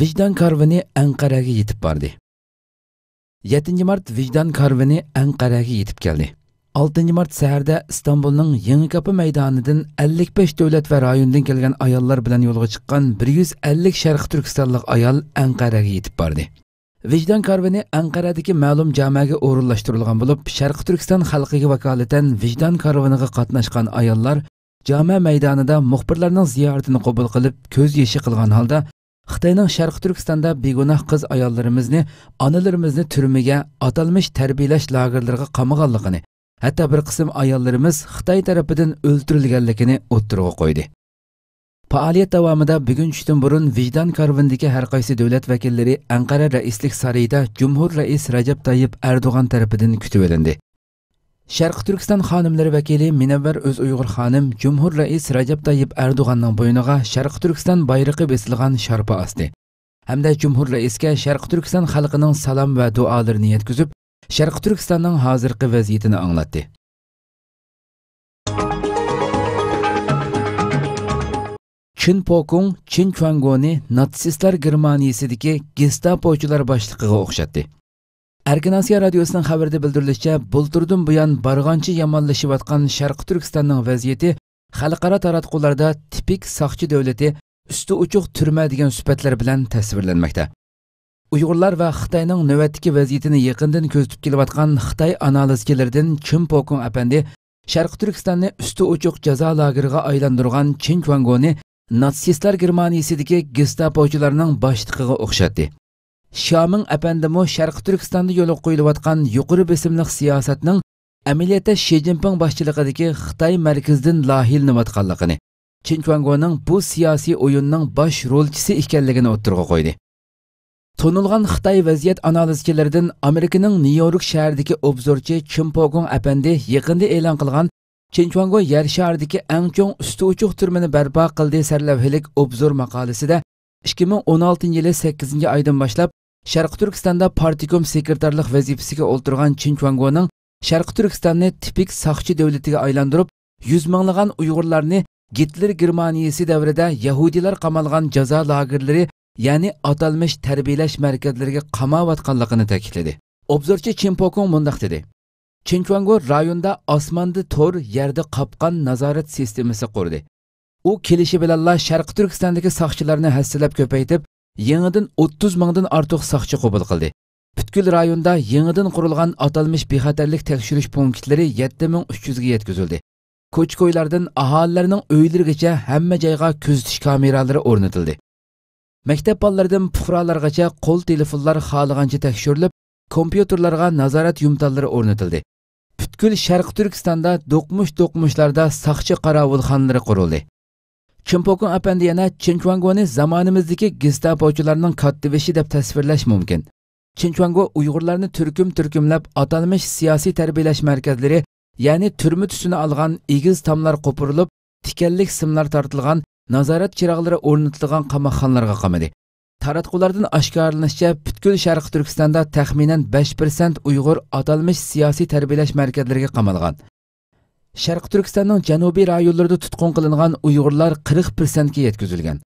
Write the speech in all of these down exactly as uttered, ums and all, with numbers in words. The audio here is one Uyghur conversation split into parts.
ۋىجدان كارۋىنى ئەنقەرەگە يېتىپ باردى. يەتتىنچى مارت ۋىجدان كارۋىنى ئەنقەرەگە يېتىپ كەلدى. ئالتىنچى مارت سەھەردە ئىستانبۇلنىڭ يېڭى كاپا مەيدانىدىن ئەللىك بەش دۆلەت ۋە رايوندىن كەلگەن ئاياللار بىلەن يولغا چىققان بىر يۈز ئەللىك شەرقىي تۈركىستانلىق ئايال ئەنقەرەگە يېتىپ باردى. ۋىجدان كارۋىنى ئەنقەرەدىكى مەلۇم جامەگە ئورۇنلاشتۇرۇلغان بولۇپ، شەرقىي تۈركىستان خەلقىگە ۋاكالىتەن ۋىجدان كارۋىنىغا قاتناشقان ئاياللار جامە مەيدانىدا مۇخبىرلارنىڭ زىيارىتىنى قوبۇل قىلىپ، كۆز يېشى قىلغان ھالدا، خىتاينىڭ شەرقىي تۈركىستاندا بىگۇناھ قىز-ئاياللىرىمىزنى، ئانىلىرىمىزنى تۈرمىگە، ئاتالمىش تەربىيەلەش لاگېرلىرىغا قامىغانلىقىنى، ھەتتا بىر قىسىم ئاياللىرىمىز خىتاي تەرىپىدىن ئۆلتۈرۈلگەنلىكىنى ئوتتۇرىغا قويدى. پائالىيەت داۋامىدا بۈگۈن چۈشتىن بۇرۇن ۋىجدان كارۋىنىدىكى ھەر قايسى دۆلەت ۋەكىللىرى ئەنقەرە رەئىسلىك سارىيىدا جۇمھۇر رەئىس رەجەپ تايىپ ئەردوغان تەرىپىدىن كۈتۈۋېلىندى. شەرقىي تۈركىستان خانىملىرى ۋەكىلى مۇنەۋۋەر ئۆزئۇيغۇر خانىم جۇمھۇر رەئىس رەجەپ تايىپ ئەردوغاننىڭ بوينىغا شەرقىي تۈركىستان بايرىقى بېسىلغان شارپا ئاستى. ھەمدە جۇمھۇر رەئىسكە شەرقىي تۈركىستان خەلقىنىڭ سالام ۋە دۇئالىرىنى يەتكۈزۈپ، شەرقىي تۈركىستاننىڭ ھازىرقى ۋەزىيىتىنى ئاڭلاتتى. چىن پوكۇڭ چىن چۈەنگونى ناتسىستلار گېرمانىيىسىدىكى گېستاپوچىلار باشلىقىغا ئوخشاتتى. ئەركىن ئاسىيا رادىيوسىنىڭ خەۋىرىدە بىلدۈرۈلۈشىچە، بۇلتۇردىن بۇيان بارغانچە يامانلىشىۋاتقان شەرقىي تۈركىستاننىڭ ۋەزىيىتى خەلقئارا تاراتقۇلاردا تىپىك ساقچى دۆلىتى، ئۈستى ئوچۇق تۈرمە دېگەن سۈپەتلەر بىلەن تەسۋىرلەنمەكتە. ئۇيغۇرلار ۋە خىتاينىڭ نۆۋەتتىكى ۋەزىيىتىنى يېقىندىن كۆزىتىپ كېلىۋاتقان خىتاي ئانالىزچىلىرىدىن چىن پوكۇڭ ئەپەندى شەرقىي تۈركىستاننى ئۈستى ئوچۇق جازا لاگېرىغا ئايلاندۇرغان چىن چۈەنگونى ناتسىستلار گېرمانىيىسىدىكى گېستاپوچىلارنىڭ باشلىقىغا ئوخشاتتى. شيامىڭ ئەپەندىمۇ شەرقىي تۈركىستاندا يولغا قويۇلۇۋاتقان يۇقىرى بېسىملىق سىياسەتنىڭ ئەمەلىيەتتە شى جىنپىڭ باشچىلىقىدىكى خىتاي مەركىزىدىن لايىھىلىنىۋاتقانلىقىنى، چىن چۈەنگونىڭ بۇ سىياسىي ئويۇننىڭ باش رولچىسى ئىكەنلىكىنى ئوتتۇرىغا قويدى. تونۇلغان خىتاي ۋەزىيەت ئانالىزچىلىرىدىن ئامېرىكىنىڭ نيۇ يورك شەھىرىدىكى ئوبزورچى چىن پوگۇڭ ئەپەندى يېقىندا ئېلان قىلغان چىن چۈەنگو يەر شارىدىكى ئەڭ چوڭ ئۈستى ئوچۇق تۈرمىنى بەرپا قىلدى سەرلەۋھىلىك ئوبزور ماقالىسىدە، ئىككى مىڭ ئون ئالتىنچى يىلى سەككىزىنچى ئايدىن باشلاپ شەرقىي تۈركىستاندا پارتكوم سېكرېتارلىق ۋەزىپىسىگە ئولتۇرغان چىن چۈەنگونىڭ شەرقىي تۈركىستاننى تىپىك ساقچى دۆلىتىگە ئايلاندۇرۇپ، يۈز مىڭلىغان ئۇيغۇرلارنى گىتلېر گېرمانىيىسى دەۋرىدە يەھۇدىيلار قامالغان جازا لاگېرلىرى، يەنى ئاتالمىش تەربىيەلەش مەركەزلىرىگە قاماۋاتقانلىقىنى تەكىتلىدى. ئوبزورچى چىن پوكۇڭ مۇنداق دېدى: چىن چۈەنگو رايوندا ئاسماندا تور، يەردە قاپقان نازارەت سىستېمىسى قۇردى. ئۇ كېلىشى بىلەنلا شەرقىي تۈركىستاندىكى ساقچىلارنى ھەسسىلەپ كۆپەيتىپ، يېڭىدىن ئوتتۇز مىڭدىن ئارتۇق ساقچى قوبۇل قىلدى. پۈتكۈل رايوندا يېڭىدىن قۇرۇلغان ئاتالمىش بىخەتەرلىك تەكشۈرۈش پونكىتلىرى يەتتە مىڭ ئۈچ يۈزگە يەتكۈزۈلدى. كوچا-كويلاردىن ئاھالىلەرنىڭ ئۆيلىرىگىچە ھەممە جايغا كۆزىتىش كامېرالىرى ئورنىتىلدى. مەكتەپ بالىلىرىدىن پۇقرالارغىچە قول تېلېفونلار خالىغانچە تەكشۈرۈلۈپ، كومپيۇتېرلارغا نازارەت يۇمتانلىرى ئورنىتىلدى. پۈتكۈل شەرقىي تۈركىستاندا دوقمۇش-دوقمۇشلاردا ساقچى قاراۋۇلخانىلىرى قۇرۇلدى. چىن پوكۇڭ ئەپەندى يەنە چىن چۈەنگونى زامانىمىزدىكى گېستاپوچىلارنىڭ كاتتىبېشى دەپ تەسۋىرلەش مۇمكىن. چىن چۈەنگو ئۇيغۇرلارنى تۈركۈم-تۈركۈملەپ ئاتالمىش سىياسىي تەربىيەلەش مەركەزلىرى، يەنى تۈرمە تۈسىنى ئالغان ئېگىز تاملار قوپۇرۇلۇپ، تىكەنلىك سىملار تارتىلغان، نازارەت چىراغلىرى ئورنىتىلغان قاماقخانىلارغا قامىدى. تاراتقۇلاردىن ئاشكارىلىنىشىچە، پۈتكۈل شەرقىي تۈركىستاندا تەخمىنەن بەش پىرسەنت ئۇيغۇر ئاتالمىش سىياسىي تەربىيەلەش مەركەزلىرىگە قامالغان. شەرقىي تۈركىستاننىڭ جەنۇبىي رايونلىرىدا تۇتقۇن قىلىنغان ئۇيغۇرلار قىرىق پىرسەنتكە يەتكۈزۈلگەن.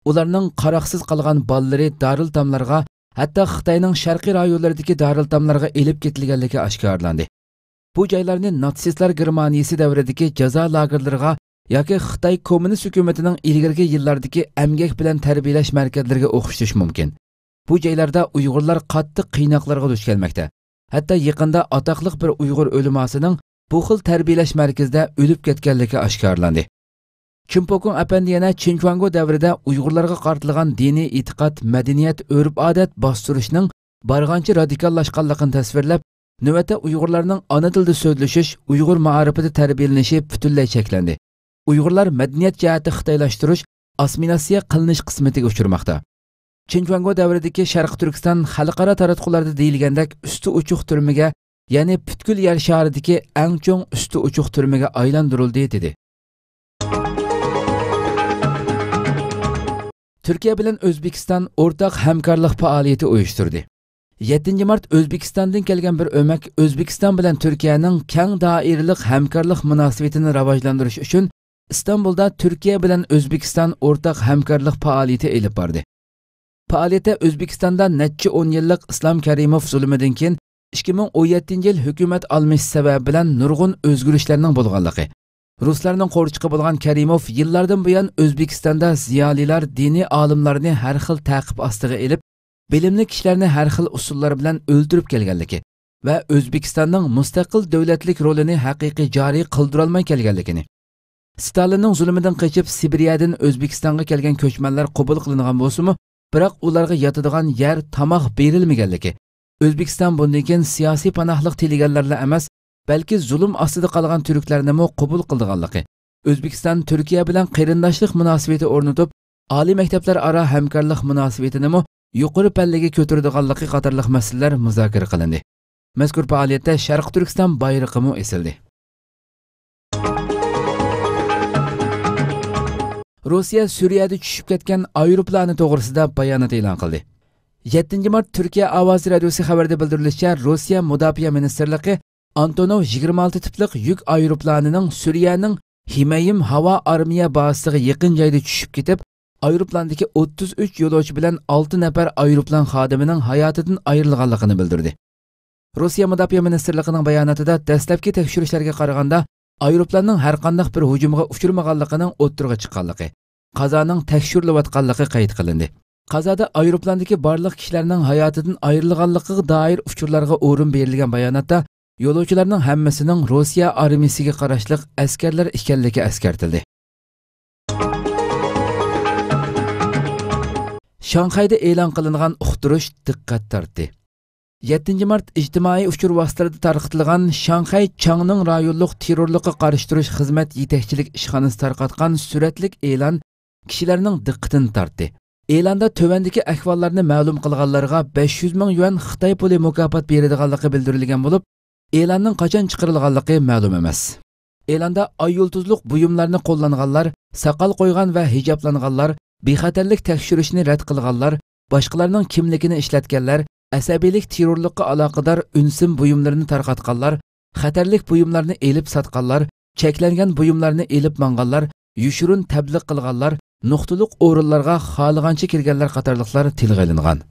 ئۇلارنىڭ قاراقسىز قالغان بالىلىرى دارىلئېتاملارغا، ھەتتا خىتاينىڭ شەرقىي رايونلىرىدىكى دارىلئېتاملارغا ئېلىپ كېتىلگەنلىكى ئاشكارىلاندى. بۇ جايلارنى ناتسىستلار گېرمانىيىسى دەۋرىدىكى جازا لاگېرلىرىغا ياكى خىتاي كوممۇنىست ھۆكۈمىتىنىڭ ئىلگىرىكى يىللاردىكى ئەمگەك بىلەن تەربىيەلەش مەركەزلىرىگە ئوخشىتىش مۇمكىن. بۇ جايلاردا ئۇيغۇرلار قاتتىق قىيناقلارغا دۇچ كەلمەكتە. ھەتتا يېقىندا ئاتاقلىق بىر ئۇيغۇر ئۆلىماسىنىڭ بۇ خىل تەربىيەلەش مەركىزىدە ئۆلۈپ كەتكەنلىكى ئاشكارىلاندى. چىن پوكۇڭ ئەپەندى يەنە چىن چۈەنگو دەۋرىدە ئۇيغۇرلارغا قارىتىلغان دىنىي ئېتىقاد، مەدەنىيەت، ئۆرپ-ئادەت باستۇرۇشنىڭ بارغانچە رادىكاللاشقانلىقىنى تەسۋىرلەپ، نۆۋەتتە ئۇيغۇرلارنىڭ ئانا تىلدا سۆزلىشىش، ئۇيغۇر مائارىپىدا تەربىيەلىنىشى پۈتۈنلەي چەكلەندى. ئۇيغۇرلار مەدەنىيەت جەھەتتە خىتايلاشتۇرۇش، ئاسسىمىلياتسىيە قىلىنىش قىسمىتىگە ئۇچرىماقتا. چىن چۈەنگو دەۋرىدىكى شەرقىي تۈركىستان خەلقئارا تاراتقۇلاردا دېيىلگەندەك ئۈستى ئوچۇق تۈرمىگە، يەنى پۈتكۈل يەر شارىدىكى ئەڭ چوڭ ئۈستى ئوچۇق تۈرمىگە ئايلاندۇرۇلدى، دېدى. تۈركىيە بىلەن ئۆزبېكىستان ئورتاق ھەمكارلىق پائالىيىتى ئۇيۇشتۇردى. يەتتىنچى مارت ئۆزبېكىستاندىن كەلگەن بىر ئۆمەك ئۆزبېكىستان بىلەن تۈركىيەنىڭ كەڭ دائىرىلىق ھەمكارلىق مۇناسىۋىتىنى راۋاجلاندۇرۇش ئۈچۈن ئىستانبۇلدا تۈركىيە بىلەن ئۆزبېكىستان ئورتاق ھەمكارلىق پائالىيىتى ئېلىپ باردى. پائالىيەتتە ئۆزبېكىستاندا نەچچە ئون يىللىق ئىسلام كەرىموف زۇلۇمىدىن كېيىن ئىككى مىڭ ئون يەتتىنچى يىل ھۆكۈمەت ئالمىشىش سەۋەبى بىلەن نۇرغۇن ئۆزگىرىشلەرنىڭ بولغانلىقى، رۇسلارنىڭ قورچىقى بولغان كەرىموف يىللاردىن بۇيان ئۆزبېكىستاندا زىيالىيلار، دىنىي ئالىملارنى ھەر خىل تەقىپ ئاستىغا ئېلىپ، بىلىملىك كىشىلەرنى ھەر خىل ئۇسۇللار بىلەن ئۆلتۈرۈپ كەلگەنلىكى ۋە ئۆزبېكىستاننىڭ مۇستەقىل دۆلەتلىك رولىنى ھەقىقىي جارى قىلدۇرالماي كەلگەنلىكىنى، ستالىننىڭ زۇلۇمىدىن قېچىپ، سىبىرىيەدىن ئۆزبېكىستانغا كەلگەن كۆچمەنلەر قوبۇل قىلىنغان بولسىمۇ، بىراق ئۇلارغا ياتىدىغان يەر، تاماق بېرىلمىگەنلىكى، ئۆزبېكىستان بۇندىن كېيىن سىياسىي پاناھلىق تىلىگەنلەرلا ئەمەس، بەلكى زۇلۇم ئاستىدا قالغان تۈركلەرنىمۇ قوبۇل قىلىدىغانلىقى، ئۆزبېكىستان تۈركىيە بىلەن قېرىنداشلىق مۇناسىۋىتى ئورنىتىپ، ئالىي مەكتەپلەر ئارا ھەمكارلىق مۇناسىۋىتىنىمۇ يۇقىرى پەللىگە كۆتۈرىدىغانلىقى قاتارلىق مەسىلىلەر مۇزاكىرە قىلىندى. مەزكۇر پائالىيەتتە شەرقىي تۈركىستان بايرىقىمۇ ئېسىلدى. روسىيە سۈرىيەدە چۈشۈپ كەتكەن ئايروپىلانى توغرىسىدا بايانات ئېلان قىلدى. يەتتىنچى مارت تۈركىيە ئاۋازى رادىيوسى خەۋىرىدە بىلدۈرۈلۈشىچە، روسىيە مۇداپىئە مىنىستىرلىقى ئانتونوف يىگىرمە ئالتە تىپلىق يۈك ئايروپىلانىنىڭ سۈرىيەنىڭ ھىمەيىم ھاۋا ئارمىيە بازىسىغا يېقىن جايدا چۈشۈپ كېتىپ، ئايروپىلاندىكى ئوتتۇز ئۈچ يولۇچى بىلەن ئالتە نەپەر ئايروپىلان خادىمىنىڭ ھاياتىدىن ئايرىلغانلىقىنى بىلدۈردى. روسىيە مۇداپىئە مىنىستىرلىقىنىڭ باياناتىدا دەسلەپكى تەكشۈرۈشلەرگە قارىغاندا، ئايروپىلاننىڭ ھەرقانداق بىر ھۇجۇمغا ئۇچرىمىغانلىقىنىڭ ئوتتۇرىغا چىققانلىقى، قازانىڭ تەكشۈرۈلۈۋاتقانلىقى قەيت قىلىندى. قازادا ئايروپىلاندىكى بارلىق كىشىلەرنىڭ ھاياتىدىن ئايرىلغانلىقىغا دائىر ئۇچۇرلارغا ئورۇن بېرىلگەن باياناتتا، يولۇچىلارنىڭ ھەممىسىنىڭ روسىيە ئارمىيىسىگە قاراشلىق ئەسكەرلەر ئىكەنلىكى ئەسكەرتىلدى. شاڭخەيدە ئېلان قىلىنغان ئۇقتۇرۇش دىققەت تارتتى. يەتتىنچى مارت ئىجتىمائىي ئۇچۇر ۋاسىتىلىرىدا تارقىتىلغان شاڭخەي چاڭنىڭ رايونلۇق تېررورلۇققا قارشى تۇرۇش خىزمەت يېتەكچىلىك ئىشخانىسى تارقاتقان سۈرەتلىك ئېلان كىشىلەرنىڭ دىققىتىنى تارتتى. ئېلاندا تۆۋەندىكى ئەھۋاللارنى مەلۇم قىلغانلارغا بەش يۈز مىڭ يۈەن خىتاي پۇلى مۇكاپات بېرىدىغانلىقى بىلدۈرۈلگەن بولۇپ، ئېلاننىڭ قاچان چىقىرىلغانلىقى مەلۇم ئەمەس. ئېلاندا ئاي يۇلتۇزلۇق بۇيۇملارنى قوللانغانلار، ساقال قويغان ۋە ھىجابلانغانلار، بىخەتەرلىك تەكشۈرۈشنى رەت قىلغانلار، باشقىلارنىڭ كىملىكىنى ئىشلەتكەنلەر، ئەسەبىيلىك تېررورلۇققا ئالاقىدار ئۈنسىم بۇيۇملىرىنى تارقاتقانلار، خەتەرلىك بۇيۇملارنى ئېلىپ ساتقانلار، چەكلەنگەن بۇيۇملارنى ئېلىپ ماڭغانلار، يوشۇرۇن تەبلىغ قىلغانلار، نۇقتىلىق ئورۇنلارغا خالىغانچە كىرگەنلەر قاتارلىقلار تىلغا ئېلىنغان.